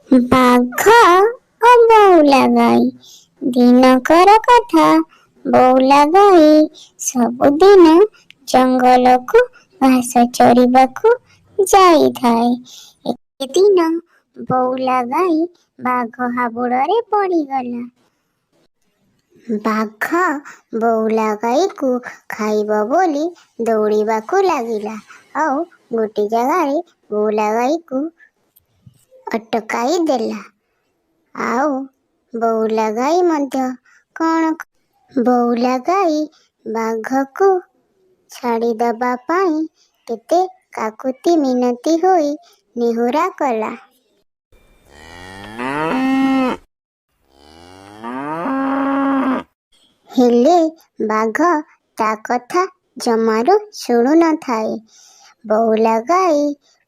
ବାଘ ଓ ବଉଲା ଗାଈ। ଦିନକର କଥା, ବଉଲା ଗାଈ ସବୁଦିନ ଜଙ୍ଗଲକୁ ଘାସ ଚରିବାକୁ ଯାଇଥାଏ। ଏଦିନ ବଉଲା ଗାଈ ବାଘ ହାବୁଡ଼ରେ ପଡ଼ିଗଲା। ବାଘ ବଉଲା ଗାଈକୁ ଖାଇବ ବୋଲି ଦୌଡ଼ିବାକୁ ଲାଗିଲା ଆଉ ଗୋଟେ ଜାଗାରେ ବଉଲା ଗାଈକୁ ଅଟକାଇ ଦେଲା। ଆଉ ବଉଲା ଗାଈ ମଧ୍ୟ କ'ଣ ବଉଲା ଗାଈ ବାଘକୁ ଛାଡ଼ିଦେବା ପାଇଁ କେତେ କାକୁତି ମିନତି ହୋଇ ନେହୁରା କଲା। ହେଲେ ବାଘ ତା କଥା ଜମାରୁ ଶୁଣୁନଥାଏ। ବଉଲା ଗାଈ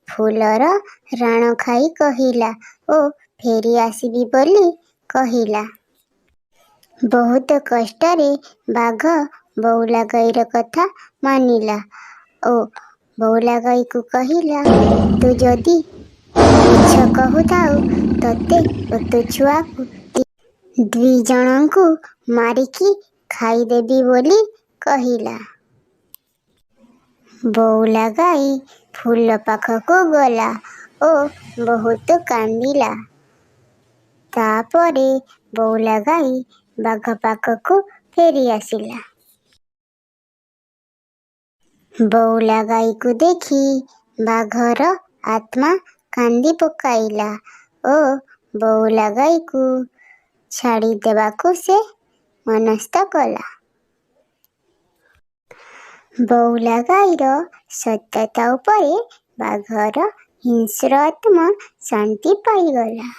ଫୁଲର ରାଣ ଖାଇ କହିଲା ଓ ଫେରି ଆସିବି ବୋଲି କହିଲା। ବହୁତ କଷ୍ଟରେ ବାଘ ବଉଲା ଗାଈର କଥା ମାନିଲା ଓ ବଉଲା ଗାଈକୁ କହିଲା, ତୁ ଯଦି ମିଛ କହୁଥାଉ, ତୋତେ ଓ ତୋ ଛୁଆକୁ ଦୁଇଜଣଙ୍କୁ ମାରିକି ଖାଇଦେବି ବୋଲି କହିଲା। ବଉଲା ଗାଈ ଫୁଲ ପାଖକୁ ଗଲା ଓ ବହୁତ କାନ୍ଦିଲା। ତାପରେ ବଉଲା ଗାଈ ବାଘ ପାଖକୁ ଫେରି ଆସିଲା। ବଉଲା ଗାଈକୁ ଦେଖି ବାଘର ଆତ୍ମା କାନ୍ଦି ପକାଇଲା ଓ ବଉଲା ଗାଈକୁ ଛାଡ଼ିଦେବାକୁ ସେ ମନସ୍ଥ କଲା। ବଉଲା ଗାଈର ସତ୍ୟତା ଉପରେ ବାଘର ହିଂସ୍ର ଆତ୍ମା ଶାନ୍ତି ପାଇଗଲା।